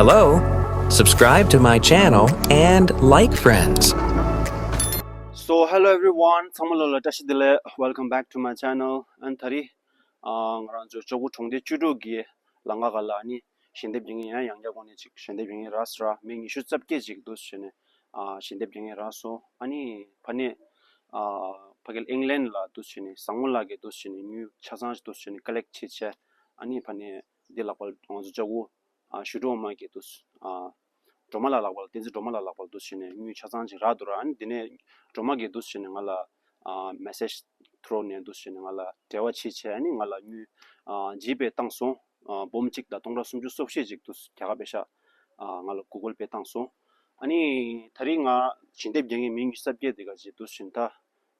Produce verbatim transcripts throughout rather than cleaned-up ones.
Hello, subscribe to my channel and like friends. So, hello everyone. ཚང་མ་ལོ་ལ་བཀྲ་ཤིས་བདེ་ལེགས། Welcome back to my channel. ཨན་ད་རེས་ཨ་ང་རང་ཚོ་ལྕགས་པོ་གྲོང་སྡེ་བཅུ་དྲུག་གི་ལམ་ཁ་ལ་ནི་ཞལ་འདེབས་རྒྱག་མཁན་ཡང་ཡང་བསྐྱར་དགོངས་ནས་ཅིག་ཞལ་འདེབས་རྒྱག་མཁན་རག་སོང་། མི་ཉི་ཤུ་རྩ་བརྒྱད་ཅིག་འདུག་བྱས་ནས་ཨ་ཞལ་འདེབས་རྒྱག་མཁན་རག་སོང་། ཨ་ནི་ཕ་ནས་ཨ་ཕ་གི་ཨིང་ལན་ལ་འདུག་བྱས་ནས་བཟང་མོ་ལགས་ཀྱིས་འདུག་བྱས་ནས་དངུལ་ཆ་ཚང་ཞིག་འདུག་བྱས་ནས་ཀ་ལེག་བྱས་བྱས། ཨ་ནི་ཕ་ནས་འདི་ལག་པ་ང་ཚོ་ལྕགས་པོ་ཨ་ཞུ་སྒྲོལ་མ་གིས་འདུག་ཨ་སྒྲོལ་མ་ལགས་ལག་པ་ལ། བསྟན་འཛིན་སྒྲོལ་མ་ལགས་ལག་པ་ལ་འདུག་བྱས་ནས་དངུལ་ཆ་ཚང་ཅིག་རག་འདུག་ར། ཨ་ནི་དེ་ནས་སྒྲོལ་མ་གིས་འདུག་བྱས་ནས་ང་ལ་ཨ་མེ་སེཇ་ཐུ་རུ་ནས་འདུག་བྱས་ནས་ང་ལ་འབྲེལ་བ་བྱས་བྱས། ཨ་ནི་ང་ལ་དངུལ་ཨ་ཇི་པེ་བཏང་སོང་། ཨ་འབུམ་གཅིག་དང་སྟོང་ཕྲག་སུམ་ཅུ་སོ་བཞི་ཅིག་འདུག་རྒྱ་གར་པེ་ཤ་ཨ་ང་ལ་གུ་གལ་པེ་བཏང་སོང་། ཨ་ནི་ད་རེས་ང་ཞལ་འདེབས་རྒྱག་མཁན་མི་ཉི་ཤུ་རྩ་བརྒྱད་དེ་ག་ཅིག་འདུག་བྱས་ནས་ད།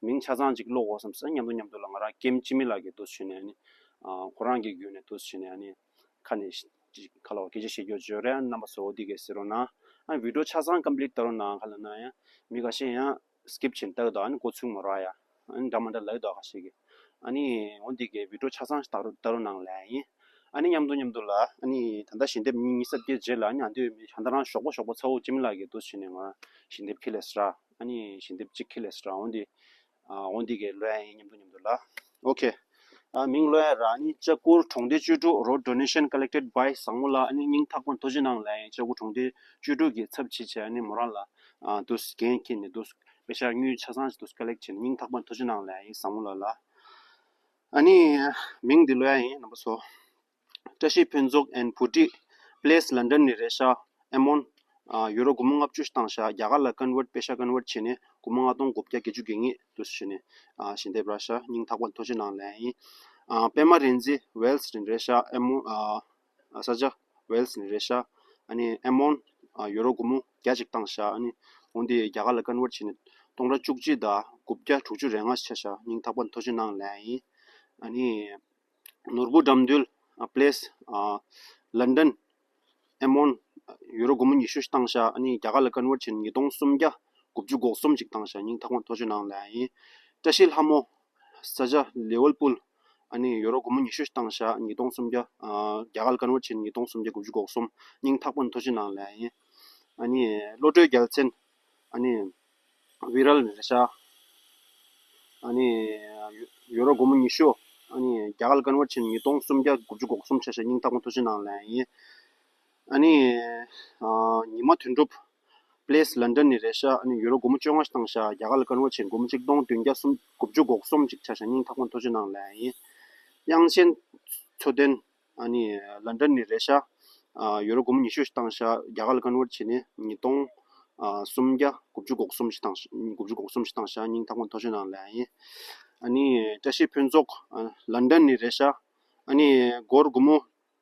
མིང་ཆ་ཚང་ཅིག་ཀློག་དགོས་བསམ་སོང་། མཉམ་དུ་མཉམ་དུ་ལ་ང་རང་ཀེམ་ཅི་མི་ལགས་ཀྱིས་འདུག་བྱས་ནས་ཨ་ནི་ཨ་ཁོ་རང་གི་བརྒྱུད་ནས་འདུག་བྱས་ནས་ཨ་ནི་ཁ་ནས་ཅིག་ཁ་ལོ་སྐད་ཆ་བཤད་རྒྱུ་བརྗོད་རེད། ཨ་ནི་རྣམ་པ་ཚོ་འོ་འདི་གས་ཟེར་རོགས་གནང་། ཨ་ནི་བི་ཌིའོ་ཆ་ཚང་ཀམ་པི་ལིཊ་བལྟ་རོགས་གནང་། ག་ལ་ན་ཡང་མི་ཁ་ཤས་ཡང་སི་ཀིབ་བྱས་ནས་ལྟ་གི་འདུག་ཨ་ནི་མགོ་ཚོད་མ་རག་ཡ། ཨ་ནི་འདྲ་མ་འདྲ་ལབ་ཀྱི་འདུག་ཁ་ཤས་ཀྱིས། ཨ་ནི་འོ་འདི་གས་བི་ཌིའོ་ཆ་ཚང་ཞིག་ལྟ་རོགས་ལྟ་རོགས་གནང་ལབ་ཡ་ཡིན། ཨ་ནི་མཉམ་དུ་མཉམ་དུ་ལ་ཨ་ནི་ད་ལྟ་ཞལ་འདེབས་ཉིན་ཉི་ཤུ་རྩ་བརྒྱད་རྗེས་ལ་ཨ་ནི་ཨ་འདི་ཧ་ད་རང་ཞོགས་པ་ཞོགས་པ་ཚ་བོ་ཅི་མི་ལགས་ཀྱིས་འདུག་བྱས་ནས་ང་ཞལ་འདེབས་འཁྱེར་སླེབས་སོང་ར། ཨ་ནི་ཞལ་འདེབས་གཅིག་འཁྱེར་སླེབས་སོང་ར། འོ་འདི་ཨ་འོ་འདི་གས་ཀློག་ཡ་ཡིན། མཉམ་དུ་མཉམ་དུ་ལ། ཨོ་ཁེ། ཨ་མིང་ཀློག་ཡ་ར། ཨ་ནི་ལྕགས་ཀུར་གྲོང་སྡེ་བཅུ་དྲུག་road donation collected by བཟང་མོ་ལགས། ཨ་ནི་སྙིང་ཐག་པ་ནས་ཐུགས་རྗེ་གནང་ལབ་ཡ་ཡིན། ལྕགས་ཀུར་གྲོང་སྡེ་བཅུ་དྲུག་གི་ཚབ་བྱས་བྱས་ཨ་ནི་མོ་རང་ལ་ཨ་འདུག་འགན་འཁྱེར་ནས་འདུག་པེ་ཤ་དངུལ་ཆ་ཚང་ཞིག་འདུག་ཀ་ལེག་བྱས་ནས་སྙིང་ཐག་པ་ནས་ཐུགས་རྗེ་གནང་ལབ་ཡ་ཡིན། བཟང་མོ་ལགས་ལ། ཨ་ནི་མིང་འདི་ཀློག་ཡ་ཡིན་རྣམ་པ་ཚོ། བཀྲ་ཤིས་ཕུན་ཚོགས་and བུ་ཊི། Place London ནས་རེད་ཤག་ཨེ་མོན། ཨ་ཡུ་རོ་སྒོར་མོ་ལྔ་བཅུ་ཞིག་བཏང་ཤག་རྒྱ་གར་ལ་ཀོན་ཝར་ཊི། པེ་ཤ་ཀོན་ཝར་ཊི་བྱས་ནས་སྒོར་མོ་ལྔ་སྟོང་དགུ་བརྒྱ་བརྒྱད་ཅུ་གྱ་གཉིས་འདུག་བྱས་ནས་ཨ་ཞལ་འདེབས་རག་ཤག་སྙིང་ཐག་པ་ནས་ཐུགས་རྗེ་གནང་ལབ་ཡ་ཡིན། ཨ་པད་མ་རིག་འཛིན་ཝེལ་སི་ནས་རེད་ཤག་ཨེ་མོན། ཨ་ས་ཆ་ཝེལ་སི་ནས་རེད་ཤག་ཨ་ནི་ཨེ་མོན། ཨ་ཡུ་རོ་སྒོར་མོ་བརྒྱ་ཅིག་བཏང་ཤག་ཨ་ནི་འོ་འདི་རྒྱ་གར་ལ་ཀོན་ཝར་ཊི་བྱས་ནས་སྟོང་ཕྲག་བཅུ་གཅིག་དང་དགུ་བརྒྱ་དྲུག་ཅུ་རེ་ལྔ་ཆགས་ཤག་སྙིང་ཐག་པ་ནས་ཐུགས་རྗེ་གནང་ལབ་ཡ་ཡིན། ཨ་ནི། ནོར་བུ་དགྲ་འདུལ། ཨ་པི་ལེ་སི། ཨ་ལོན་ཌོན། ཨེ་མོན། ཡུ་རོ་སྒོར་མོ་ཉི་ཤུ་ཞིག་བཏང་ཤག་ཨ་ནི་རྒྱ་གར་ལ་ཀོན་ཝརཊི་བྱས་ནས་ཉིས་སྟོང་སུམ་བརྒྱ་དགུ་བཅུ་གོ་གསུམ་ཅིག་བཏང་ཤག་སྙིང་ཐག་པ་ནས་ཐུགས་རྗེ་གནང་ལབ་ཡ་ཡིན། བཀྲ་ཤིས་ལྷ་མོ། ས་ཆ་ལི་ཝར་པུལ། ཨ་ནི་ཡུ་རོ་སྒོར་མོ་ཉི་ཤུ་ཞིག་བཏང་ཤག་ཉིས་སྟོང་སུམ་བརྒྱ། ཨ་རྒྱ་གར་ལ་ཀོན་ཝརཊི་བྱས་ནས་ཉིས་སྟོང་སུམ་བརྒྱ་དགུ་བཅུ་གོ་གསུམ། སྙིང་ཐག་པ་ནས་ཐུགས་རྗེ་གནང་ལབ་ཡ་ཡིན། ཨ་ནི་བློ་གྲོས་རྒྱལ་མཚན། ཨ་ནི། བི་རལ་ནས་རེད་ཤག་ཨ་ནི་ཡུ་རོ་སྒོར་མོ་ཉི་ཤུ། ཨ་ནི་རྒྱ་གར་ལ་ཀོན་ཝརཊི་བྱས་ནས་ཉིས་སྟོང་སུམ་བརྒྱ་དགུ་བཅུ་གོ་གསུམ་ཆགས་ཤག་སྙིང་ཐག་པ་ཐུགས་རྗེ་གནང་ལབ་ཡིན། ཨ་ནི་ཨ་ཉི་མ་དོན་གྲུབ། པི་ལེ་སི་ལོན་ཌོན་ནས་རེད་ཤག་ཨ་ནི་ཡུ་རོ་སྒོར་མོ་བཅོ་ལྔ་ཞིག་བཏང་ཤག་རྒྱ་གར་ལ་ཀོན་ཝརཊི་བྱས་ནས་སྒོར་མོ་གཅིག་སྟོང་བདུན་བརྒྱ་སུམ་དགུ་བཅུ་གོ་གསུམ་ཅིག་ཆགས་ཤག་སྙིང་ཐག་པ་ཐུགས་རྗེ་གནང་ལབ་ཡིན། དབྱངས་ཅན་མཚོ་སྟོན། ཨ་ནི་ལོན་ཌོན་ནས་རེད་ཤག་ཨ་ཡུ་རོ་སྒོར་མོ་ཉི་ཤུ་ཞིག་བཏང་ཤག་རྒྱ་གར་ལ་ཀོན་ཝརཊི་བྱས་ནས་ཉིས་སྟོང་ཨ་སུམ་བརྒྱ་དགུ་བཅུ་གོ་གསུམ་ཞིག་བཏང་ཤག་དགུ་བཅུ་གོ་གསུམ་ཞིག་བཏང་ཤག་སྙིང་ཐག་པ་ཐུགས་རྗེ་གནང་ལབ་ཡིན། ཨ་ནི་བཀྲ་ཤིས་ཕུན་ཚོགས། ཨ་ལོན་ཌོན་ནས་རེད་ཤག་ཨ་ནི་སྒོར་སྒོར་མོ་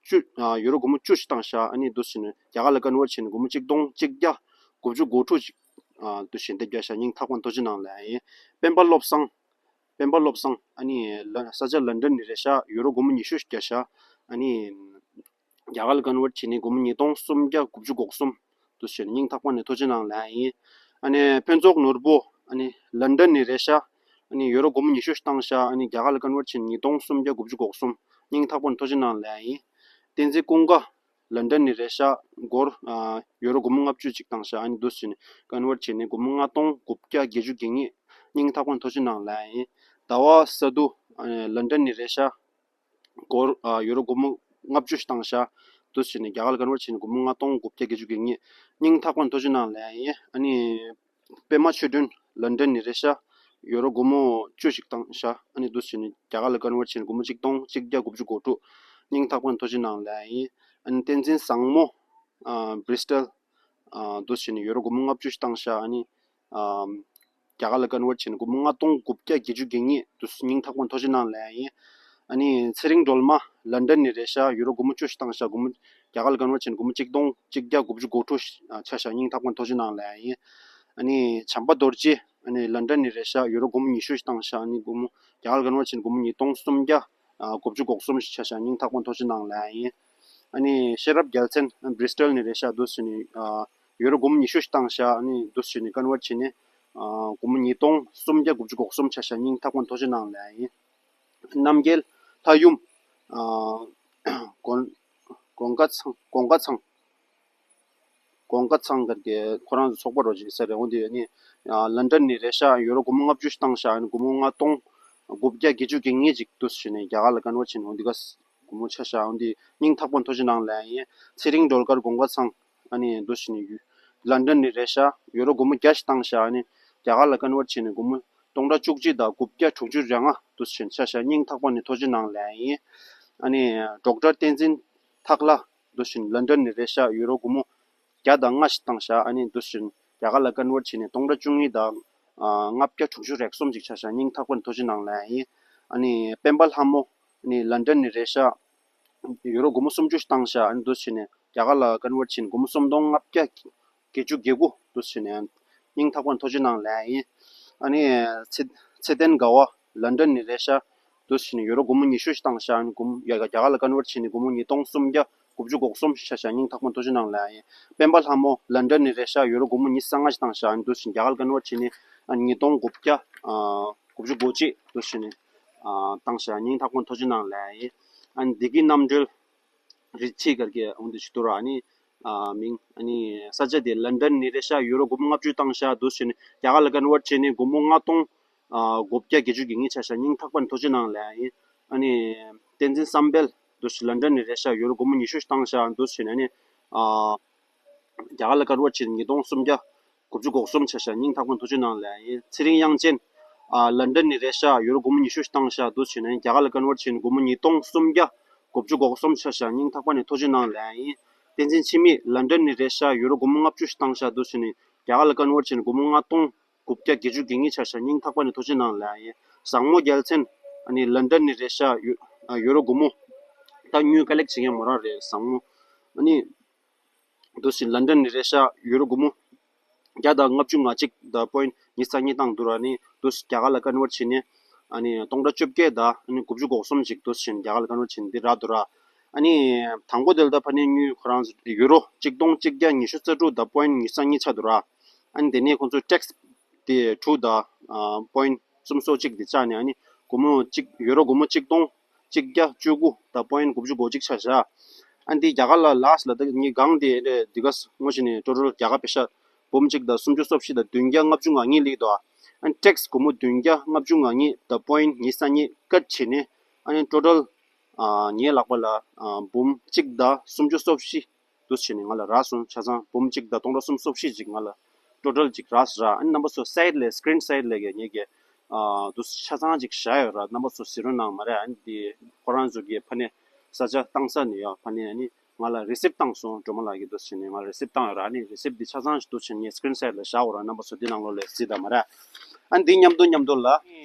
བཅུ། ཨ་ཡུ་རོ་སྒོར་མོ་བཅུ་ཞིག་བཏང་ཤག་ཨ་ནི་འདུག་བྱས་ནས་རྒྱ་གར་ལ་ཀོན་ཝརཊི་བྱས་ནས་སྒོར་མོ་གཅིག་སྟོང་གཅིག་བརྒྱ་དགུ་བཅུ་གོ་དྲུག་ཅིག་ཨ་འདུག་ཞལ་འདེབས་བརྒྱབ་ཤག་སྙིང་ཐག་པ་ཐུགས་རྗེ་གནང་ལབ་ཡིན། སྤེན་པ་བློ་བཟང་། སྤེན་པ་བློ་བཟང་། ཨ་ནི་ལ་ས་ཆ་ལོན་ཌོན་ནས་རེད་ཤག་ཡུ་རོ་སྒོར་མོ་ཉི་ཤུ་ཞིག་བརྒྱབ་ཤག་ཨ་ནི་རྒྱ་གར་ལ་ཀོན་ཝརཊི་བྱས་ནས་སྒོར་མོ་ཉིས་སྟོང་སུམ་བརྒྱ་དགུ་བཅུ་གོ་གསུམ་འདུག་བྱས་ནས་སྙིང་ཐག་པ་ནས་ཐུགས་རྗེ་གནང་ལབ་ཡིན། ཨ་ནི་ཕུན་ཚོགས་ནོར་བུ། ཨ་ནི་ལོན་ཌོན་ནས་རེད་ཤག་ཨ་ནི་ཡུ་རོ་སྒོར་མོ་ཉི་ཤུ་ཞིག་བཏང་ཤག་ཨ་ནི་རྒྱ་གར་ལ་ཀོན་ཝརཊི་བྱས་ནས་ཉིས་སྟོང་སུམ་བརྒྱ་དགུ་བཅུ་གོ་གསུམ། སྙིང་ཐག་པ་ནས་ཐུགས་རྗེ་གནང་ལབ་ཡིན། བསྟན་འཛིན་ཀུན་དགའ། ལོན་ཌོན་ནས་རེད་ཤག་སྒོར་ཨ་ཡུ་རོ་སྒོར་མོ་ལྔ་བཅུ་ཅིག་བཏང་ཤག་ཨ་ནི་འདུག་བྱས་ནས་ཀོན་ཝརཊི་བྱས་ནས་སྒོར་མོ་ལྔ་སྟོང་དགུ་བརྒྱ་བརྒྱད་ཅུ་གྱ་གཉིས། སྙིང་ཐག་པ་ནས་ཐུགས་རྗེ་གནང་ལབ་ཡིན། ཟླ་བ་ས་འདུ། ཨ་ལོན་ཌོན་ནས་རེད་ཤག་སྒོར་ཨ་ཡུ་རོ་སྒོར་མོ་ལྔ་བཅུ་ཞིག་བཏང་ཤག་འདུག་བྱས་ནས་རྒྱ་གར་ལ་ཀོན་ཝརཊི་བྱས་ནས་སྒོར་མོ་ལྔ་སྟོང་དགུ་བརྒྱ་བརྒྱད་ཅུ་གྱ་གཉིས། སྙིང་ཐག་པ་ནས་ཐུགས་རྗེ་གནང་ལབ་ཡིན། ཨ་ནི། པད་མ་ཆོས་སྒྲོན། ལོན་ཌོན་ནས་རེད་ཤག་ཡུ་རོ་སྒོར་མོ་བཅུ་ཞིག་བཏང་ཤག་ཨ་ནི་འདུག་བྱས་ནས་རྒྱ་གར་ལ་ཀོན་ཝརཊི་བྱས་ནས་སྒོར་མོ་གཅིག་སྟོང་གཅིག་བརྒྱ་དགུ་བཅུ་གོ་དྲུག་སྙིང་ཐག་པ་ནས་ཐུགས་རྗེ་གནང་ལབ་ཡིན། ཨ་ནི་བསྟན་འཛིན་བཟང་མོ། ཨ་བྷི་རི་སི་ཊལ། ཨ་འདུག་བྱས་ནས་ཡུ་རོ་སྒོར་མོ་ལྔ་བཅུ་ཞིག་བཏང་ཤག་ཨ་ནི། ཨ་རྒྱ་གར་ལ་ཀོན་ཝརཊི་བྱས་ནས་སྒོར་མོ་ལྔ་སྟོང་དགུ་བརྒྱ་བརྒྱད་ཅུ་གྱ་གཉིས་འདུག་སྙིང་ཐག་པ་ནས་ཐུགས་རྗེ་གནང་ལབ་ཡིན། ཨ་ནི་ཚེ་རིང་སྒྲོལ་མ། ལོན་ཌོན་ནས་རེད་ཤག་ཡུ་རོ་སྒོར་མོ་བཅུ་ཞིག་བཏང་ཤག་སྒོར་མོ་རྒྱ་གར་ལ་ཀོན་ཝརཊི་བྱས་ནས་སྒོར་མོ་གཅིག་སྟོང་གཅིག་བརྒྱ་དགུ་བཅུ་གོ་དྲུག་ཆགས་ཤག་སྙིང་ཐག་པ་ནས་ཐུགས་རྗེ་གནང་ལབ་ཡིན། ཨ་ནི་བྱམས་པ་རྡོ་རྗེ། ཨ་ནི་ལོན་ཌོན་ནས་རེད་ཤག་ཡུ་རོ་སྒོར་མོ་ཉི་ཤུ་ཞིག་བཏང་ཤག་ཨ་ནི་སྒོར་མོ་རྒྱ་གར་ལ་ཀོན་ཝརཊི་བྱས་ནས་སྒོར་མོ་ཉིས་སྟོང་སུམ་བརྒྱ་དགུ་བཅུ་གོ་གསུམ་ཞིག་ཆགས་ཤག་སྙིང་ཐག་པ་ནས་ཐུགས་རྗེ་གནང་ལབ་ཡིན། ཨ་ནི་ཤེས་རབ་རྒྱལ་མཚན། བྷི་རི་སི་ཊལ་ནས་རེད་ཤག་འདུག་བྱས་ནས་ཨ་ཡུ་རོ་སྒོར་མོ་ཉི་ཤུ་ཞིག་བཏང་ཤག་ཨ་ནི་འདུག་བྱས་ནས་ཀོན་ཝརཊི་བྱས་ནས་ཨ་སྒོར་མོ་ཉིས་སྟོང་སུམ་བརྒྱ་དགུ་བཅུ་གོ་གསུམ་ཆགས་ཤག་སྙིང་ཐག་པ་ནས་ཐུགས་རྗེ་གནང་ལབ་ཡིན། རྣམ་རྒྱལ་ལྷ་ཡུམ། ཨ་གོང་དཀར་ཚང་། གོང་དཀར་ཚང་། གོང་ཀ་ཚང་གར་གི་ཁོ་རང་ཚོ་ཚོགས་པ་རོ་ཅིག་ས་རེད། འོ་འདི་ནི་ལན་ཌན་ནི་རེད་ཤག་ཡུ་རོ་སྒོར་མོ་ལྔ་བཅུ་ཞིག་བཏང་ཤག་ཨ་ནི་སྒོར་མོ་ལྔ་སྟོང་དགུ་བརྒྱ་བརྒྱད་ཅུ་གྱ་གཉིས་ཅིག་འདུག་སེ་བྱས་ནས་རྒྱ་གར་ལ་ཀན་ཝར་བྱས་ནས་འོ་འདི་ག་སྒོར་མོ་ཆ་ཤག་འོ་འདི་སྙིང་ཐག་པ་ནས་ཐུགས་རྗེ་གནང་ལབ་ཡིན། ཚེ་རིང་སྒྲོལ་དཀར་གོང་ཀ་ཚང་ཨ་ནི་འདུག་སེ་བྱས་ནས་ཡུ་ལན་ཌན་ནི་རེད་ཤག་ཡུ་རོ་སྒོར་མོ་བརྒྱ་ཞིག་བཏང་ཤག་ཨ་ནི་རྒྱ་གར་ལ་ཀན་ཝར་བྱས་ནས་སྒོར་མོ་སྟོང་ཕྲག་བཅུ་གཅིག་དང་དགུ་བརྒྱ་དྲུག་ཅུ་རེ་ལྔ་འདུག་སེ་བྱས་ནས་ཆ་ཤག་སྙིང་ཐག་པ་ནས་ཐུགས་རྗེ་གནང་ལབ་ཡིན། ཨ་ནི་ཌོག་ཊར་བསྟན་འཛིན་ཐག་ལ་འདུག་སེ་བྱས་ནས་ལན་ཌན་ནི་རེད་ཤག་ཡུ་རོ་སྒོར་མོ་བརྒྱ་དང་ལྔ་ཞིག་བཏང་ཤག་ཨ་ནི་འདུག་སེ་བྱས་ནས་རྒྱ་གར་ལ་ཀན་ཝར་བྱས་ནས་སྟོང་ཕྲག་བཅུ་གཉིས་དང་ལྔ་བརྒྱ་དྲུག་ཅུ་རེ་གསུམ་ཅིག་ཆ་ཤག་སྙིང་ཐག་པ་ནས་ཐུགས་རྗེ་གནང་ལབ་ཡིན། ཨ་ནི་སྤེན་པ་ལྷ་མོ་ཨ་ནི་ལན་ཌན་ནི་རེད་ཤག་ཡུ་རོ་སྒོར་མོ་སུམ་ཅུ་ཞིག་བཏང་ཤག་ཨ་ནི་འདུག་སེ་བྱས་ནས་རྒྱ་གར་ལ་ཀན་ཝར་བྱས་ནས་སྒོར་མོ་སུམ་སྟོང་ལྔ་བརྒྱ་བརྒྱད་ཅུ་གྱ་དགུ་འདུག་སེ་བྱས་ནས་སྙིང་ཐག་པ་ནས་ཐུགས་རྗེ་གནང་ལབ་ཡིན། ཨ་ནི་ཚེ་ཚེ་བརྟན་དགའ་བ་ལན་ཌན་ནི་རེད་ཤག་འདུག་སེ་བྱས་ནས་ཡུ་རོ་སྒོར་མོ་ཉི་ཤུ་ཞིག་བཏང་ཤག་ཨ་ནི་སྒོར་མོ་ཡ་རྒྱ་གར་ལ་ཀན་ཝར་བྱས་ནས་སྒོར་མོ་ཉིས་སྟོང་སུམ་བརྒྱ་དགུ་བཅུ་གོ་གསུམ་ཞིག་ཆ་ཤག་སྙིང་ཐག་པ་ནས་ཐུགས་རྗེ་གནང་ལབ་ཡིན། སྤེན་པ་ལྷ་མོ་ལན་ཌན་ནི་རེད་ཤག་ཡུ་རོ་སྒོར་མོ་ཉི་ཤུ་རྩ་ལྔ་ཞིག་བཏང་ཤག་ཨ་ནི་འདུག་སེ་བྱས་ནས་རྒྱ་གར་ལ་ཀན་ཝར་བྱས་ནས་ཨ་ནི་ཉིས་སྟོང་དགུ་བརྒྱ་ཨ་དགུ་བཅུ་གོ་གཅིག་འདུག་སེ་བྱས་ནས་ཨ་བཏང་ཤག་སྙིང་ཐག་པ་ནས་ཐུགས་རྗེ་གནང་ལབ་ཡིན། ཨ་ནི་བདེ་སྐྱིད་རྣམ་གྲོལ་རི་ཆི་གར་གྱི་འོང་དུ་ཞུ་དུ་ར། ཨ་ནི་ཨ་མིང་ཨ་ནི་ས་ཆ་དེ་ལན་ཌན་ནི་རེད་ཤག་ཡུ་རོ་སྒོར་མོ་ལྔ་བཅུ་བཏང་ཤག་འདུག་སེ་བྱས་ནས་རྒྱ་གར་ལ་ཀན་ཝར་བྱས་ནས་སྒོར་མོ་ལྔ་སྟོང་ཨ་དགུ་བརྒྱ་བརྒྱད་ཅུ་གྱ་གཉིས་ཆ་ཤག་སྙིང་ཐག་པ་ནས་ཐུགས་རྗེ་གནང་ལབ་ཡིན། ཨ་ནི་བསྟན་འཛིན་བསམ་འཕེལ་འདུག་སེ་ལན་ཌན་ནི་རེད་ཤག་ཡུ་རོ་སྒོར་མོ་ཉི་ཤུ་བཏང་ཤག་འདུག་སེ་བྱས་ནས་ཨ་ནི་ཨ་རྒྱ་གར་ལ་ཀན་ཝར་བྱས་ནས་ཉིས་སྟོང་སུམ་བརྒྱ་དགུ་བཅུ་གོ་གསུམ་ཆ་ཤག་སྙིང་ཐག་པ་ནས་ཐུགས་རྗེ་གནང་ལབ་ཡིན། ཚེ་རིང་དབྱངས་ཅན། ཨ་ལན་ཌན་ནི་རེད་ཤག་ཡུ་རོ་སྒོར་མོ་ཉི་ཤུ་བཏང་ཤག་འདུག་སེ་བྱས་ནས་རྒྱ་གར་ལ་ཀན་ཝར་བྱས་ནས་སྒོར་མོ་ཉིས་སྟོང་སུམ་བརྒྱ་དགུ་བཅུ་གོ་གསུམ་ཆ་ཤག་སྙིང་ཐག་པ་ནས་ཐུགས་རྗེ་གནང་ལབ་ཡིན། བསྟན་འཛིན་འཆི་མེད་ལན་ཌན་ནི་རེད་ཤག་ཡུ་རོ་སྒོར་མོ་ལྔ་བཅུ་བཏང་ཤག་འདུག་སེ་བྱས་ནས་རྒྱ་གར་ལ་ཀན་ཝར་བྱས་ནས་སྒོར་མོ་ལྔ་སྟོང་དགུ་བརྒྱ་བརྒྱད་ཅུ་གྱ་གཉིས་ཆ་ཤག་སྙིང་ཐག་པ་ནས་ཐུགས་རྗེ་གནང་ལབ་ཡིན། བཟང་མོ་རྒྱལ་མཚན་ཨ་ནི་ལན་ཌན་ནི་རེད་ཤག་ཡུ་ཨ་ཡུ་རོ་སྒོར་མོ་ད་དངུལ་ཀ་ལེག་བྱེད་མཁན་མོ་རང་རེད། བཟང་མོ་ཨ་ནི་འདུག་སེ་ལན་ཌན་ནི་རེད་ཤག་ཡུ་རོ་སྒོར་མོ་བརྒྱ་དང་ལྔ་བཅུ་ང་གཅིག་དང་པོ་ཡིན་ཉི་ཤུ་རྩ་གཉིས་བཏང་འདུག་ར། ནི་འདུག་སེ་རྒྱ་གར་ལ་ཀན་ཝར་བྱས་ནས་ཨ་ནི་སྟོང་ཕྲག་བཅོ་བརྒྱད་དང་ཨ་ནི་དགུ་བཅུ་གོ་གསུམ་ཅིག་འདུག་སེ་རྒྱ་གར་ལ་ཀན་ཝར་བྱས་ནས་འདི་རག་འདུག་ར། ཨ་ནི་དང་པོ་དེ་ལ་ད་ཕ་ནས་དངུལ་ཁོ་རང་ཡུ་རོ་གཅིག་སྟོང་གཅིག་བརྒྱ་ཉི་ཤུ་རྩ་དྲུག་དང་པོ་ཡིན་ཉི་ཤུ་རྩ་གཉིས་ཆགས་འདུག་ར། ཨ་ནི་དེ་ནས་ཁོང་ཚོ་ཊེག་སི་དེ་དྲུག་དང་ཨ་པོ་ཡིན་སུམ་སོ་གཅིག་དེ་བཅག་ནས་ཨ་ནི་སྒོར་མོ་གཅིག་ཡུ་རོ་སྒོར་མོ་གཅིག་སྟོང་གཅིག་བརྒྱ་བཅུ་དགུ་དང་པོ་ཡིན་དགུ་བཅུ་གོ་གཅིག་ཆགས་བཞག་ཨ་ནི་དེ་རྒྱ་གར་ལ་ལགས་ལ་ད་ངས་སྒང་དེ་འདི་ག་སྔོ་ཞིག་ནས་ཊོ་ཊལ་རྒྱ་གར་པེ་ཤ་འབུམ་གཅིག་དང་སུམ་ཅུ་སོ་བཞི་དང་བདུན་བརྒྱ་ལྔ་བཅུ་ང་གཉིས་སླེབས་འདུག་ཨ་ནི་ཊེག་སི་སྒོར་མོ་བདུན་བརྒྱ་ལྔ་བཅུ་ང་གཉིས་དང་པོ་ཡིན་ཉི་ཤུ་རྩ་གཉིས་ཀཊ་བྱས་ནས་ཨ་ནི་ཊོ་ཊལ་ཨ་ངའི་ལག་པ་ལ་ཨ་འབུམ་གཅིག་དང་སུམ་ཅུ་སོ་བཞི་འདུག་སེ་བྱས་ནས་ང་ལ་རག་སོང་། ཆ་ཚང་འབུམ་གཅིག་དང་སྟོང་ཕྲག་སུམ་ཅུ་སོ་བཞི་ཅིག་ང་ལ་ཊོ་ཊལ་ཅིག་རག་སོང་ར། ཨ་ནི་རྣམ་པ་ཚོ་སའིཌ་ལས་སི་ཀི་རིན་སའིཌ་ལས་ཀྱི་ངེད་ཀྱི་ཨ་འདུག་སེ་ཆ་ཚང་ཅིག་བཞག་ཡོད་ར། རྣམ་པ་ཚོ་གཟིགས་རོགས་གནང་མ་རེད། ཨ་ནི་དེ་ཁོ་རང་ཚོ་གི་ཕ་ནས་ས་ཆ་བཏང་ས་ནས་ཡོད། ཕ་ནས་ཨ་ནི་ང་ལ་རི་སིབ་བཏང་སོང་། སྒྲོལ་མ་ལགས་ཀྱིས་འདུག་སེ་བྱས་ནས་ང་ལ་རི་སིབ་བཏང་ཡོད་ར། ཨ་ནི་རི་སིབ་འདི་ཆ་ཚང་ཞིག་འདུག་སེ་བྱས་ནས་ངས་སི་ཀི་རིན་སའིཌ་ལ་བཞག་ཡོད་ར། རྣམ་པ་ཚོ་འདི་ནང་ལོགས་ལ་གཟིགས་དང་མ་རེད། ཨ་ནི་འདི་མཉམ་དུ་མཉམ་དུ་ལ་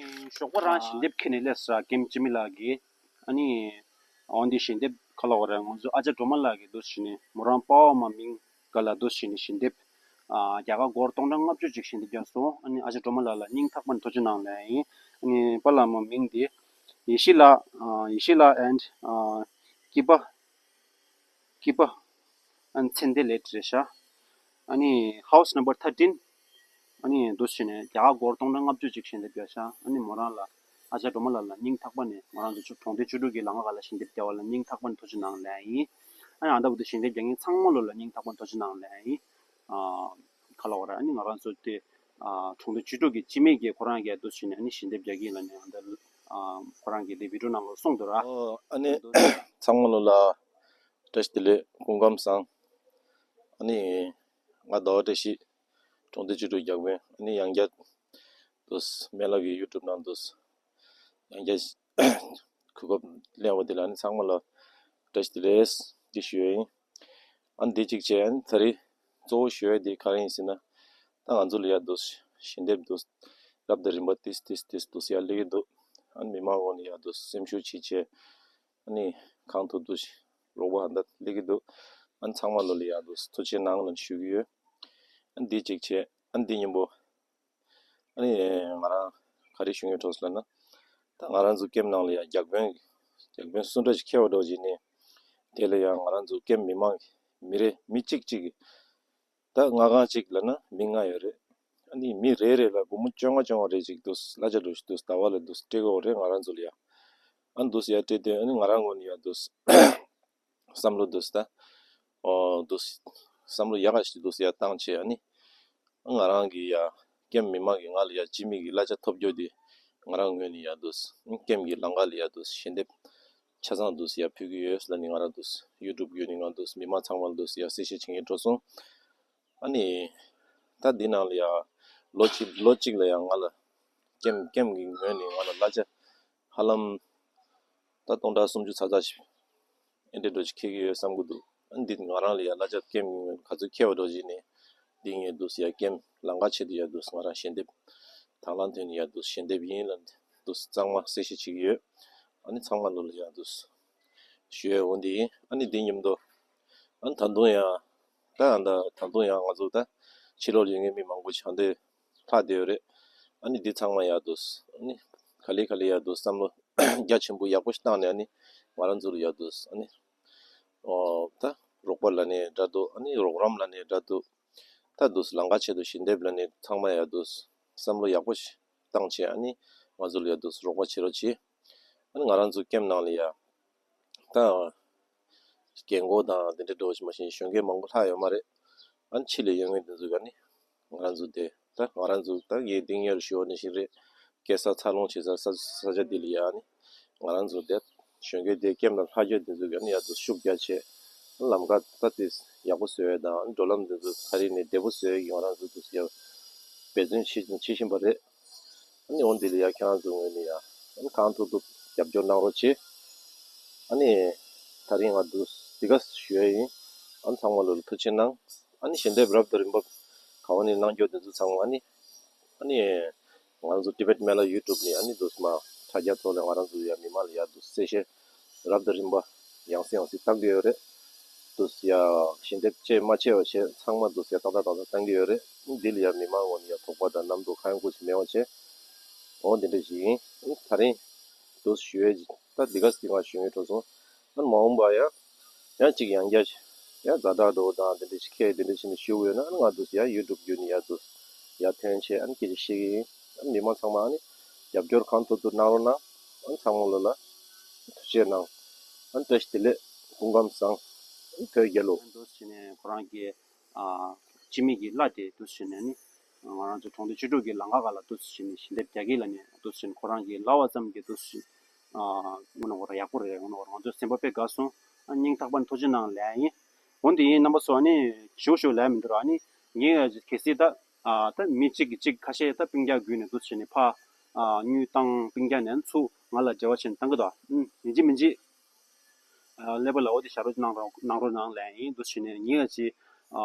ཞོགས་པ་རང་ཞལ་འདེབས་འཁྱེར་ནས་སླེབས་སོང་ར། ཀེམ་འཆི་མེད་ལགས་ཀྱིས། ཨ་ནི་འོ་འདི་ཞལ་འདེབས་ག་ལ་བ་རེད། ང་ཚོ་ཨ་ཅག་སྒྲོལ་མ་ལགས་ཀྱིས་འདུག་སེ་བྱས་ནས་མོ་རང་པ་ཕ་མ་མིང་ག་ལ་འདུག་སེ་བྱས་ནས་ཞལ་འདེབས་ཨ་རྒྱ་གར་སྒོར་སྟོང་ཕྲག་ལྔ་བཅུ་ཅིག་ཞལ་འདེབས་བརྒྱབ་སོང་། ཨ་ནི་ཨ་ཅག་སྒྲོལ་མ་ལགས་ལ་སྙིང་ཐག་པ་ནས་ཐུགས་རྗེ་གནང་ལབ་ཡིན། ཨ་ནི་པཱ་ལགས་མ་མིང་འདི་ཡེ་ཤེས་ལགས། ཨ་ཡེ་ཤེས་ལགས་and ཨ་སྐྱིད་པ། སྐྱིད་པ། ཨ་ནི་ཚེ་འདས་ལགས་རེད་ཤག་ཨ་ནི་house number thirteen། ཨ་ནི་འདུག་སེ་བྱས་ནས་རྒྱ་གར་སྒོར་སྟོང་ཕྲག་ལྔ་བཅུ་ཅིག་ཞལ་འདེབས་བརྒྱབ་ཤག་ཨ་ནི་མོ་རང་ལ་ཨ་ཅག་སྒྲོལ་མ་ལགས་ལ་སྙིང་ཐག་པ་ནས་མོ་རང་ཚོ་གྲོང་སྡེ་བཅུ་དྲུག་གི་ལམ་ཁ་ཁ་ལ་ཞལ་འདེབས་བརྒྱབ་པ་ལ་སྙིང་ཐག་པ་ནས་ཐུགས་རྗེ་གནང་ལབ་ཡིན། ཨ་ནི་ཨ་ད་བར་དུ་ཞལ་འདེབས་རྒྱག་མཁན་ཚང་མ་ལོ་ལ་སྙིང་ཐག་པ་ནས་ཐུགས་རྗེ་གནང་ལབ་ཡིན། ཨ་ག་ལ་བ་རེད། ཨ་ནི་ང་རང་ཚོ་དེ་ཨ་གྲོང་སྡེ་བཅུ་དྲུག་གི་སྤྱི་མི་གིས་ཁོ་རང་གིས་འདུག་སེ་བྱས་ནས་ཨ་ནི་ཞལ་འདེབས་རྒྱག་གི་ཡིན་ལབ་ནས་ཨ་ད་ཨ་ཁོ་རང་གིས་དེ་བི་ཌི་ཡོ་ནང་ལ་གསུངས་འདུག་ར། ཨོ་ཨ་ནི་ཚང་མ་ལོ་ལ་བཀྲ་ཤིས་བདེ་ལེགས། སྐུ་ཁམས་བཟང་། ཨ་ནི་ང་ཟླ་བ་བཀྲ་ཤིས། གྲོང་སྡེ་བཅུ་དྲུག་བརྒྱ་དཔོན། ཨ་ནི་ཡང་བསྐྱར་དུ་སྨན་བླ་གི་ཡུ་ཊུབ་ནང་དུ་ཡང་བསྐྱར་གོ་སྐབས་ལེན་པ་དེ་ལ་ཨ་ནི་ཚང་མ་ལ་བཀྲ་ཤིས་བདེ་ལེགས་འདི་ཞུ་ཡ་ཡིན། ཨ་ནི་འདི་གཅིག་བྱས། ཨ་ནི་ད་རེས་གཙོ་བོ་ཞུ་ཡ་དེ་ག་རེ་ཡིན་ཟེར་ན། ད་ང་ཚོ་ལ་ཡ་དུ་ཞལ་འདེབས་དུ་རབ་དང་རིམ་པ་ཏིས་ཏིས་ཏིས་དུ་ཡ་སླེབས་ཀྱི་འདུག་ཨ་ནི་མི་མང་ངོས་ནས་ཡ་དུ་སེམས་ཤུགས་ཆེ་ཆེ། ཨ་ནི་གང་ཐུབ་ཐུབ་ཞིག་རོགས་པ་ཧན་ད་སླེབས་ཀྱི་འདུག་ཨ་ནི་ཚང་མ་ལོ་ལ་ཡ་དུ་ཐུགས་རྗེ་གནང་ལབ་ཞུ་གི་ཡོད། ཨ་ནི་འདི་གཅིག་བྱས། ཨ་ནི་འདི་མཉམ་པོ། ཨ་ནི་ང་རང་ག་རེ་ཞུ་ཡོད་གྲོགས་ལབ་ན། ད་ང་རང་ཚོ་ཀེམ་ནང་ལ་ཡ་བརྒྱ་དཔོན། བརྒྱ་དཔོན་སུ་འདྲ་ཞིག་འཁེལ་བ་འདྲ་བོ་ཅིག་ནི། དེ་ལ་ཡང་ང་རང་ཚོ་ཀེམ་མི་མང་གི་མི་རེ་མི་གཅིག་གཅིག་གིས། ད་ལྔ་སྒང་གཅིག་ལབ་ན་མི་ལྔ་ཡོད་རེད། ཨ་ནི་མི་རེ་རེ་ལ་སྒོར་མོ་བཅོ་ལྔ་བཅོ་ལྔ་རེ་ཅིག་འདུག་གླ་ཆ་འགྲོ་ཞིག་འདུག་ཟླ་བ་ལ་འདུག་སྤྲད་དགོས་རེད་ང་རང་ཚོ་ལ་ཡ། ཨ་ནི་འདུག་ཡ་སྤྲད་དུས་ཨ་ནི་ང་རང་ངོས་ནས་ཡ་འདུག་བསམ་བློ་འདུག་ད། ཨོ་འདུག་བསམ་བློ་ཡག་ག་ཞིག་འདུག་སེ་ཡ་བཏང་བྱས། ཨ་ནི་ང་རང་གི་ཡ་ཀེམ་མི་མང་གི་ང་ལ་ཡ་སྤྱི་མི་གི་གླ་ཆ་ཐོབ་རྒྱུ་དེ་ང་རང་ངོས་ནས་ཡ་འདུག་སེ་ཀེམ་གི་ལམ་ཁ་ལ་ཡ་འདུག་སེ་ཞལ་འདེབས་ཆ་ཚང་འདུག་སེ་ཡ་ཕུལ་གྱི་ཡོད་ལབ་ནས། ང་རང་འདུག་སེ་ཡུ་ཊུབ་བརྒྱུད་ནས་ང་འདུག་སེ་མི་མང་ཚང་མ་ལ་འདུག་སེ་ཡ་གསལ་བཤད་བྱེད་མཁན་འགྲོ་སོང་། ཨ་ནི་ད་འདི་ནང་ལ་ཡ་ལོ་གཅིག་ལོ་གཅིག་ལ་ཡ་ང་ལ་ཀེམ་ཀེམ་གི་ངོས་ནས་ང་ལ་གླ་ཆ་ཧ་ལམ་ད་སྟོང་ཕྲག་སུམ་ཅུ་ཙམ་ཙམ་ཞིག་ཨེ་འདྲ་འདྲ་ཞིག་འཁེལ་གྱི་ཡོད་བསམ་གྱི་འདུག། ཨ་ནི་འདི་ང་རང་ལ་ཡ་གླ་ཆ་ཀེམ་གི་ངོས་ནས་ག་ཚོད་འཁེལ་བ་འདྲ་བྱས་ནས། འདི་ངས་འདུག་སེ་ཡ་ཀེམ་ལམ་ཁ་ཆེད་དུ་ཡ་འདུག་སེ་ང་རང་ཞལ་འདེབས་དང་བླངས་ཐོག་ནས་ཡ་འདུག་སེ་ཞལ་འདེབས་ཡིན་ལབ་ནས་འདུག་སེ་གཙང་མ་གསལ་བཤད་བྱེད་ཀྱི་ཡོད། ཨ་ནི་ཚང་མ་ལོ་ལ་ཡ་འདུག་སེ་ཞུ་ཡ་འོ་འདི་ཡིན། ཨ་ནི་འདི་མཉམ་དུ་ཨ་ནི་ད་དུང་ཡང་ད་ད་ད་དུང་ཡང་ང་ཚོ་ད་ཕྱི་ལོགས་ཡོད་མཁན་མི་མང་པོ་ཞིག་ད་ལྟ་ལྷག་བསྡད་ཡོད་རེད། ཨ་ནི་འདི་ཚང་མ་ཡ་འདུག་སེ་ཨ་ནི་ག་ལེ་ག་ལེ་ཡ་འདུག་སེ་བསམ་བློ་རྒྱ་ཆེན་པོ་ཡག་པོ་ཞིག་བཏང་ནས། ཨ་ནི་ང་རང་ཚོ་ལ་ཡ་འདུག་སེ་ཨ་ནི་ཨོ་ད་རོགས་པ་ལབ་ནའི་འདྲ་འདུག། ཨ་ནི་རོགས་རམ་ལབ་ནའི་འདྲ་འདུག། ད་འདུག་སེ་ལམ་ཁ་ཆེད་དུ་ཞལ་འདེབས་ལབ་ནའི་ཚང་མ་ཡ་འདུག་སེ་བསམ་བློ་ཡག་པོ་ཞིག་བཏང་བྱས། ཨ་ནི་ང་ཚོ་ལ་ཡ་འདུག་སེ་རོགས་པ་བྱེད་རོགས་བྱེད། ཨ་ནི་ང་རང་ཚོ་ཀེམ་ནང་ལ་ཡ་ད་རྒན་གོག་དང་དེ་འདྲ་འདྲ་བོ་ཞིག་མ་གཏོགས་གཞོན་སྐྱེས་མང་པོ་ལྷག་ཡོད་མ་རེད། ཨ་ནི་ཕྱི་ལ་ཡོད་མཁན་དེ་ཚོ་ག་ནི་ང་རང་ཚོ་དེ་ད་ང་རང་ཚོ་ད་ངས་འདི་སྔོན་ཞུས་པ་ནང་བཞིན་རེད། སྐྱེས་ས་འཚར་ལོངས་བྱེད་ས་ས་ས་ཆ་འདི་ལ་ཡ་ནི་ང་རང་ཚོ་དེ་གཞོན་སྐྱེས་དེ་ཀེམ་ལ་ལྷག་རྒྱུ་དེ་ཚོ་ག་ནི་ཡ་ཚོ་ཤུགས་རྒྱག་བྱས། ལམ་ཁ་ད་དེ་ཡག་པོ་བཟོ་ཡ་དང་འགྲོ་ལམ་དེ་ཚོ་ད་རེས་ནས་བདེ་པོ་བཟོ་ཡ་གི་ང་རང་ཚོ་དེ་ཚོ་ཡ་འབད་བརྩོན་བྱེད་བྱེད་བཞིན་པ་རེད། ཨ་ནི་འོ་འདི་ལ་ཡ་ཁྱེད་རང་ཚོ་ངོས་ནས་ཡ་ཨ་ནི་གང་ཐུབ་ཐུབ་རྒྱབ་སྐྱོར་གནང་རོགས་བྱེད། ཨ་ནི་ད་རིང་ང་འདུག་འདི་ག་ཞུ་ཡ་ཡིན། ཨ་ནི་ཚང་མ་ལོ་ལ་ཐུགས་རྗེ་གནང་། ཨ་ནི་ཞལ་འདེབས་རབ་དང་རིམ་པ་ག་བ་ནས་གནང་རྒྱུ་དེ་ཚོ་ཚང་མ་ཨ་ནི་ཨ་ནི་ང་རང་ཚོ་ཊི་བེཊ་མེ་ལ་ཡུ་ཊུབ་ནས་ཨ་ནི་འདུག་མ་དྲ་རྒྱ་ཐོག་ལ་ང་རང་ཚོ་ཡ་མི་མང་ལ་ཡ་འདུག་གསལ་བཤད་རབ་དང་རིམ་པ་ཡང་སེ་ཡང་སེ་བཏང་གི་ཡོད་རེད། འདུག་ཡ་ཞལ་འདེབས་བཅས་མ་བཅས་པ་བྱས་ཚང་མ་འདུག་ཡ་ཏག་ཏག་ཏག་ཏག་བཏང་གི་ཡོད་རེད། འདི་ལ་ཡ་མི་མང་ངོས་ནས་ཡ་དོགས་པ་དང་རྣམ་རྟོག་གང་ཡང་ཁུར་ཞིག་མེད་པ་བྱས། འོ་འདི་འདྲ་ཞིག་ཡིན། ད་རིང་འདུག་ཞུ་ཡས་ད་འདི་ག་ཟིག་ང་ཞུ་ཡས་འགྲོ་སོང་། ཨ་ནི་མ་འོངས་པ་ཡ་ཡང་གཅིག་ཡང་བསྐྱར་ཞིག་ཡང་ཛ་དྲག་འགྲོ་དང་དེ་འདྲ་ཞིག་ཁྱེད་དེ་འདྲ་ཞིག་ནས་ཞུ་གི་ཡོད་ན། ཨ་ནི་ང་འདུག་ཡ་ཡུ་ཊུབ་བརྒྱུད་ནས་ཡ་འདུག་ཡ་ཐོན་བྱས་ཨ་ནི་སྐད་ཆ་བཤད་གི་ཡིན། ཨ་ནི་མི་མང་ཚང་མ་ཨ་ནི་རྒྱབ་སྐྱོར་གང་ཐུབ་ཐུབ་གནང་རོགས་གནང་། ཨ་ནི་ཚང་མ་ལོ་ལ་ཐུགས་རྗེ་གནང་། ཨ་ནི་བཀྲ་ཤིས་བདེ་ལེགས། སྐུ་ཁམས་བཟང་། ཨ་ནི་བོད་རྒྱལ་ལོ། འདུག་བྱས་ནས་ཁོ་རང་གི་ཨ་སྤྱི་མི་གི་གླ་དེ་འདུག་བྱས་ནས་ནི་ང་རང་ཚོ་གྲོང་སྡེ་བཅུ་དྲུག་གི་ལམ་ཁ་ཁག་ལ་འདུག་བྱས་ནས་ཞལ་འདེབས་རྒྱག་གི་ལབ་ནས་འདུག་བྱས་ནས་ཁོ་རང་གི་གླ་བ་ཙམ་གྱིས་འདུག་བྱས་ཨ་དངོས་གནས་ཁོ་རང་ཡག་པོ་རེད། དངོས་གནས་ཁོ་རང་ང་ཚོའི་སེམས་པ་དཔེ་དགའ་སོང་། ཨ་སྙིང་ཐག་པ་ནས་ཐུགས་རྗེ་གནང་ལབ་ཡ་ཡིན། འོ་འདི་ཡིན་རྣམ་པ་ཚོ། ཨ་ནི་ཞུ་ཞུ་ལབ་མི་འདུག་ར། ཨ་ནི་ངས་གལ་སྲིད་ད་ཨ་ད་མི་གཅིག་གིས་གཅིག་ཁ་ཤས་ད་སྤུན་ཀྱག་བརྒྱུད་ནས་འདུག་བྱས་ནས་ཕར་ཨ་དངུལ་བཏང་། སྤུན་ཀྱག་ནས་ཚུར་ང་ལ་འབྲེལ་བ་བྱས་ནས་བཏང་གི་འདུག། ཨུམ་ཡིན་གཅིག་མིན་གཅིག་ཨ་ཀླད་པ་ལ་འོ་དེ་བཞག་རོགས་གནང་རོགས་གནང་རོགས་གནང་ལབ་ཡིན། འདུག་བྱས་ནས་ངས་ཅིག་ཨ་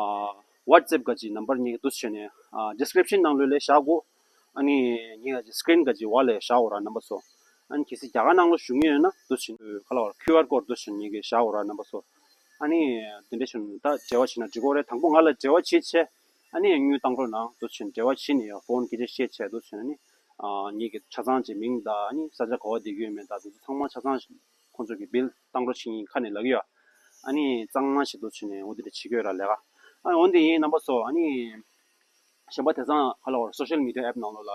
ཝ་ཊི་སེབ་ག་ཅིག་ནམ་བར་ངས་འདུག་བྱས་ནས་ཨ་ཌི་སི་ཀི་རིབ་ཤན་ནང་ལོགས་ལ་བཞག་གོ། ཨ་ནི་ངས་ག་ཅིག་སི་ཀི་རིན་ག་ཅིག་འོག་ལ་བཞག་གོ་ར་རྣམ་པ་ཚོ། ཨ་ནི་གལ་སྲིད་རྒྱ་གར་ནང་ལོགས་བཞུགས་མཁན་ཡོད་ན་འདུག་བྱས་ནས་ཁ་ལ་བར་ཁིའུ་ཨར་ཀོཌ་འདུག་བྱས་ནས་ངས་ག་བཞག་གོ་ར་རྣམ་པ་ཚོ། ཨ་ནི་དེ་འདྲ་བྱས་ནས་ད་འབྲེལ་བ་བྱས་ན་འགྲིག་གོ་རེད། དང་པོ་ང་ལ་འབྲེལ་བ་བྱེད་བྱས། ཨ་ནི་དངུལ་བཏང་རོགས་གནང་། འདུག་བྱས་ནས་འབྲེལ་བ་བྱས་ནས་ཡང་ཕོན་སྐད་ཆ་བཤད་བྱས་འདུག་བྱས་ནས་ཨ་ནི་ངེད་ཀྱི་ཆ་ཚང་གྱི་མིང་དང་། ཨ་ནི་ས་ཆ་ག་བ་བསྡད་ཀྱི་ཡོད་མེད་དང་དེ་ཚོ་ཚང་མ་ཆ་ཚང་ཁོང་ཚོ་གི་བིལ་བཏང་རོགས་བྱེད་ཡིན་ཁ་ནས་ལབ་ཀྱི་ཡོད། ཨ་ནི་གཙང་མ་ཞིག་འདུག་བྱས་ནས་འོ་དེ་འདྲ་བྱེད་ཀྱི་ཡོད་ར་ལས་ཀ། ཨ་འོ་འདི་ཡིན་རྣམ་པ་ཚོ། ཨ་ནི་གཞན་པ་དེང་སང་ཁ་ལ་བར་སོ་ཤལ་མི་ཌི་ཡ་ཨེབ་ནང་ལོགས་ལ་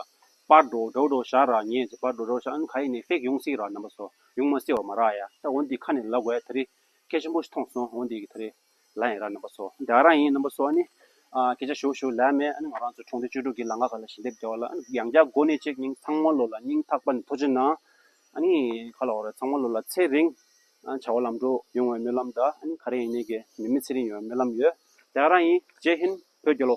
པར་འདྲ་འདྲ་འདྲ་བཞག་ར། ངས་ཀྱི་པར་འདྲ་འདྲ་བཞག། ཨ་ནི་ག་ཡིན་ནའི་ཕེག་ཡོང་སྲིད་ར་རྣམ་པ་ཚོ། ཡོང་མ་སྲིད་པ་མ་རེད་ཡ། ད་འོ་འདི་ཁ་ནས་ལབ་དགོས་ཡ་དེ་རིང་གལ་ཆེན་པོ་ཞིག་མཐོང་སོང་། འོ་འདི་གི་དེ་རིང་ལབ་ཡིན་ར་རྣམ་པ་ཚོ། དེ་ག་རང་ཡིན་རྣམ་པ་ཚོ། ཨ་ནི་ཨ་སྐད་ཆ་ཞུ་ཞུ་ལབ་མེད། ཨ་ནི་ང་རང་ཚོ་གྲོང་སྡེ་བཅུ་དྲུག་གི་ལམ་ཁ་ཁག་ལ་ཞལ་འདེབས་རྒྱག་པ་ལ་ཨ་ནི་ཡང་བསྐྱར་སྒོ་ནས་ཅིག་སྙིང་ཚང་མ་ལོ་ལ་སྙིང་ཐག་པ་ནས་ཐུགས་རྗེ་གནང་། ཨ་ནི་ཁ་ལ་བར་ཚང་མ་ལོ་ལ་ཚེ་རིང་ཨ་བྱ་བ་ལམ་འགྲོ་ཡོང་བའི་སྨོན་ལམ་དང་། ཨ་ནི་ག་རེ་ཡིན་ནའི་གི་ནད་མེད་ཚེ་རིང་ཡོང་བའི་སྨོན་ལམ་ཡོད། དེ་ག་རང་ཡིན། ཇེ་ཧིན། བོད་རྒྱལ་ལོ།